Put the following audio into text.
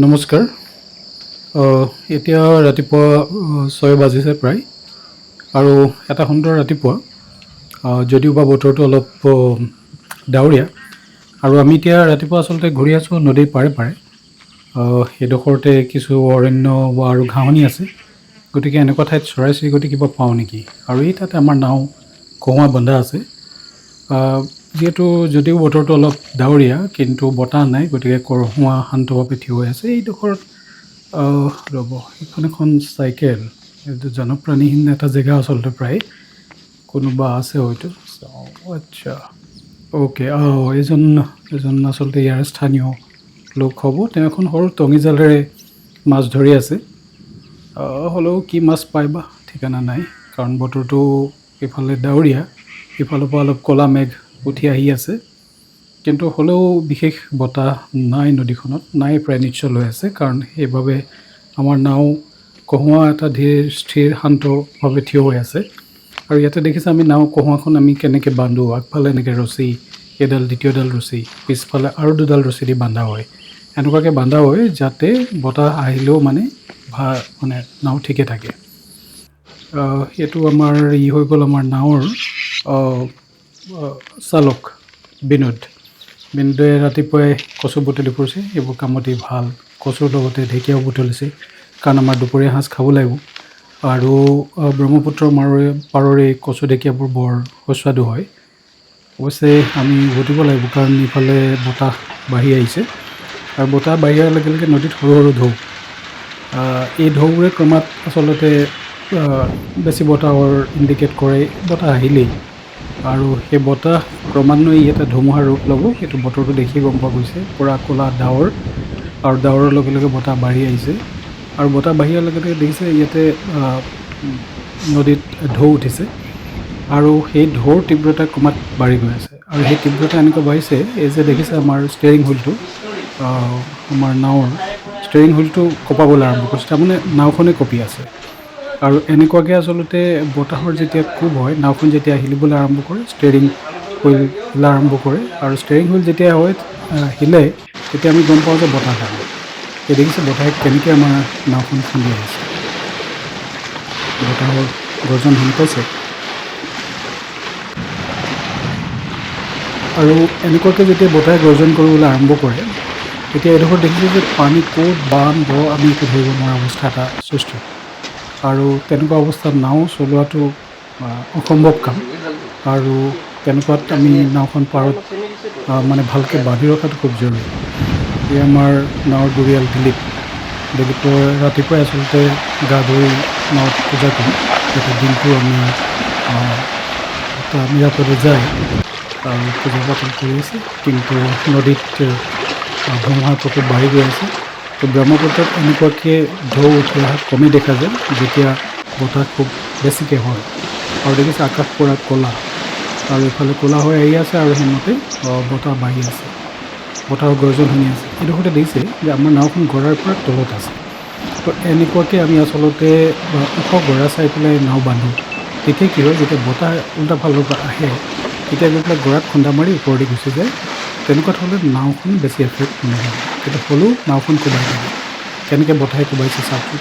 নমস্কাৰ। এতিয়া ৰাতিপুৱা 6 বাজিছে প্ৰায় আৰু এটা সুন্দৰ ৰাতিপুৱা, যদিও বা বতৰটো অলপ ডাৱৰীয়া। আৰু আমি এতিয়া ৰাতিপুৱা আচলতে ঘূৰি আছোঁ নদীৰ পাৰে পাৰে। সেইডোখৰতে কিছু অৰণ্য বা আৰু ঘাঁহনি আছে, গতিকে এনেকুৱা ঠাইত চৰাই চিৰিকটি কিবা পাওঁ নেকি। আৰু এই তাতে আমাৰ নাও কহুৱা বন্ধা আছে। যিহেতু যদিও বতৰটো অলপ ডাৱৰীয়া, কিন্তু বতাহ নাই, গতিকে কহুৱা শান্তভাৱে থিয় হৈ আছে এইডোখৰত। ৰ'ব, এইখন এখন চাইকেল। এইটো জনপ্ৰাণীহীন এটা জেগা আচলতে, প্ৰায় কোনোবা আছে হয়তো, চাওঁ। আচ্ছা, অ'কে। অঁ, এইজন এজন আচলতে ইয়াৰ স্থানীয় লোক হ'ব। তেওঁ এখন সৰু টঙি জালেৰে মাছ ধৰি আছে। হ'লেও কি মাছ পায় বা ঠিকনা নাই, কাৰণ বতৰটো ইফালে ডাৱৰীয়া, ইফালৰ পৰা অলপ ক'লা মেঘ উঠি আহি আছে, কিন্তু হ'লেও বিশেষ বতাহ নাই নদীখনত, নাই, প্ৰায় নিশ্চল হৈ আছে। কাৰণ সেইবাবে আমাৰ নাও কহুৱা এটা ধীৰ স্থিৰ শান্তভাৱে থিয় হৈ আছে। আৰু ইয়াতে দেখিছে, আমি নাও কহুৱাখন আমি কেনেকৈ বান্ধো। আগফালে এনেকৈ ৰছী এডাল, দ্বিতীয়ডাল ৰছী, পিছফালে আৰু দুডাল ৰছী দি বান্ধা হয়। এনেকুৱাকৈ বান্ধা হয় যাতে বতাহ আহিলেও মানে মানে নাও ঠিকে থাকে। এইটো আমাৰ ই হৈ গ'ল আমাৰ নাৱৰ চালক বিনোদ। বিনোদে ৰাতিপুৱাই কচু বুটলি ফুৰিছে। এইবোৰ কামতেই ভাল। কচুৰ লগতে ঢেকীয়াও বুটলিছে, কাৰণ আমাৰ দুপৰীয়া সাঁজ খাব লাগিব। আৰু ব্ৰহ্মপুত্ৰৰ পাৰৰ এই কচু ঢেকীয়াবোৰ বৰ সুস্বাদু হয়। অৱশ্যে আমি উভতিব লাগিব, কাৰণ ইফালে বতাহ বাঢ়ি আহিছে আৰু বতাহ বাঢ়ি অহাৰ লগে লগে নদীত সৰু সৰু ঢৌ, এই ঢৌবোৰে ক্ৰমাৎ আচলতে বেছি বতাহৰ ইণ্ডিকেট কৰে, বতাহ আহিলেই। আৰু সেই বতাহ ক্ৰমান্বয়ে ই এটা ধুমুহাৰ ৰূপ ল'ব, সেইটো বতৰটো দেখিয়ে গম পোৱা গৈছে। পূৰা ক'লা ডাৱৰ আৰু ডাৱৰৰ লগে লগে বতাহ বাঢ়ি আহিছে। আৰু বতাহ বাঢ়ি অহাৰ লগে লগে দেখিছে, ইয়াতে নদীত ঢৌ উঠিছে আৰু সেই ঢৌৰ তীব্ৰতা ক্ৰমাৎ বাঢ়ি গৈ আছে। আৰু সেই তীব্ৰতা এনেকুৱা বাঢ়িছে, এই যে দেখিছে আমাৰ ষ্টেৰিং হুইলটো, আমাৰ নাৱৰ ষ্টেৰিং হুইলটো কঁপাবলৈ আৰম্ভ কৰিছে, তাৰমানে নাওখনে কঁপি আছে। আৰু এনেকুৱাকৈ আচলতে বতাহৰ যেতিয়া কোব হয়, নাওখন যেতিয়া হিলিবলৈ আৰম্ভ কৰে, ষ্টেৰিং হুইল হিলা আৰম্ভ কৰে। আৰু ষ্টেৰিং হুইল যেতিয়া হয় হিলে, তেতিয়া আমি গম পাওঁ যে বতাহ ডাঙৰ। এই দেখিছে বতাহে কেনেকৈ আমাৰ নাওখন খুন্দিয়াই আছে। বতাহৰ গৰ্জন শুনি পাইছে। আৰু এনেকুৱাকৈ যেতিয়া বতাহে গৰ্জন কৰিবলৈ আৰম্ভ কৰে, তেতিয়া এডোখৰ দেখিছে যে পানী ক'ত বাম দ আমি একো ধৰিব নোৱাৰা অৱস্থা এটা সৃষ্টি হয়। আৰু তেনেকুৱা অৱস্থাত নাও চলোৱাটো অসম্ভৱ কাম। আৰু তেনেকুৱাত আমি নাওখন পাৰত মানে ভালকৈ বান্ধি ৰখাটো খুব জৰুৰী। এই আমাৰ নাৱৰ গুৰিয়াল দিলীপ। দিলীপৰ ৰাতিপুৱাই আচলতে গা ধুই নাৱত পূজা কৰে, যাতে দিনটো আমি এটা নিৰাপদে যায়। আৰু পূজা পাতল কৰি আছে, কিন্তু নদীত ধুমুহাৰ প্ৰকোপ বাঢ়ি গৈ আছে। তো ব্ৰহ্মপুত্ৰত এনেকুৱাকৈ ঢৌ উঠি অহা কমেই দেখা যায় যেতিয়া বতাহ খুব বেছিকৈ হয়। আৰু দেখিছে আকাশ পূৰা ক'লা আৰু এইফালে ক'লা হৈ আহি আছে আৰু সেইমতে বতাহ বাঢ়ি আছে, বতাহৰ গৰ্জন শুনি আছে। এইডোখৰতে দেখিছে যে আমাৰ নাওখন গৰাৰ পৰা তলত আছে। তো এনেকুৱাকৈ আমি আচলতে ওখ গৰা চাই পেলাই নাও বান্ধো। তেতিয়া কি হয়, যেতিয়া বতাহ উল্টা ফালৰ পৰা আহে, তেতিয়া গৈ পেলাই গৰাত খুন্দা মাৰি ওপৰেদি গুচি যায়। তেনেকুৱাত হ'লে নাওখন বেছি এফেক্ট নহয়, কিন্তু হ'লেও নাওখন কোবাই থাকে। কেনেকৈ বতাহে কোবাইছে চাওকচোন।